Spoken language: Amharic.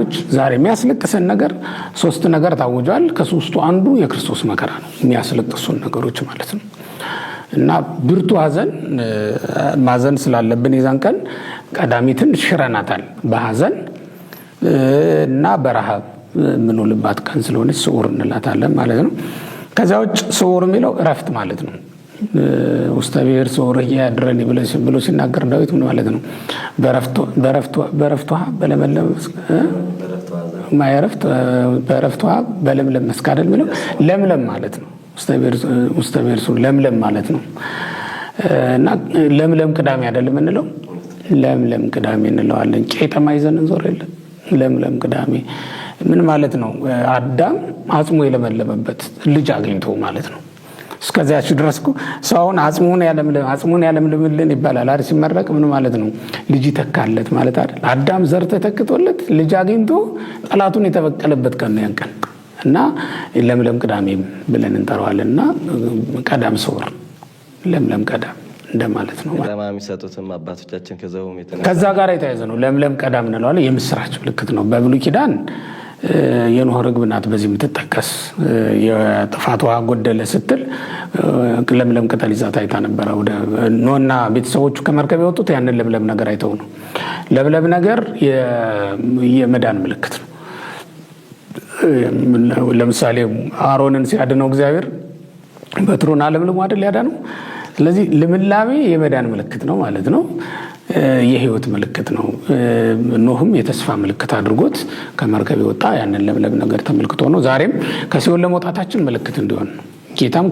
ክርስቲያኖች ዛሬ የሚያስለቅሰን ነገር ሶስት ነገር ታውጇል። ከሶስቱ አንዱ የክርስቶስ መከራ ነው። የሚያስለቅሱን ነገሮች ማለት ነው። እና ብርቱ ሐዘን ማዘን ስላለብን የዛን ቀን ቀዳሚትን ሽረናታል። በሐዘን እና በረሃብ የምንውልባት ቀን ስለሆነች ስዑር እንላታለን ማለት ነው። ከዚያ ውጭ ስዑር የሚለው እረፍት ማለት ነው። ውስተ ብሔር ስዑር ያድረኒ ብሎ ሲናገር ዳዊት ምን ማለት ነው? በእረፍት ውሃ በለመለም ማየረፍት በእረፍት ውሃ በለምለም መስክ አይደል የሚለው ለምለም ማለት ነው። ውስተ ብሔር ስዑር ለምለም ማለት ነው። እና ለምለም ቅዳሜ አይደል የምንለው? ለምለም ቅዳሜ እንለዋለን። ቄጠማ ይዘን እንዞር የለን ለምለም ቅዳሜ ምን ማለት ነው? አዳም አጽሙ የለመለመበት ልጅ አግኝቶ ማለት ነው። እስከዚያች ድረስ እኮ ሰው አሁን አጽሙን ያለምልምልን ይባላል አይደል? ሲመረቅ ምን ማለት ነው? ልጅ ይተካለት ማለት አይደል? አዳም ዘር ተተክቶለት ልጅ አግኝቶ ጠላቱን የተበቀለበት ቀን ነው ያን ቀን እና ለምለም ቅዳሜ ብለን እንጠራዋለን። እና ቀዳም ስዑር ለምለም ቀዳም እንደማለት ነው። ቀዳማ የሚሰጡትም አባቶቻችን ከዛውም የተነሳ ከዛ ጋር የተያዘ ነው። ለምለም ቀዳም እንለዋለን። የምስራች ምልክት ነው። በብሉይ ኪዳን የኖህ ርግብ ናት በዚህ የምትጠቀስ። የጥፋት ውሃ ጎደለ ስትል ለምለም ቅጠል ይዛ ታይታ ነበረ። ወደ ኖህና ቤተሰቦቹ ከመርከብ የወጡት ያንን ለምለም ነገር አይተው ነው። ለምለም ነገር የመዳን ምልክት ነው። ለምሳሌ አሮንን ሲያድነው እግዚአብሔር በትሩን አለምልሞ አይደል ያዳነው። ስለዚህ ልምላሜ የመዳን ምልክት ነው ማለት ነው። የህይወት ምልክት ነው። ኖህም የተስፋ ምልክት አድርጎት ከመርከብ የወጣ ያንን ለምለም ነገር ተመልክቶ ነው። ዛሬም ከሲኦል ለመውጣታችን ምልክት እንዲሆን ጌታም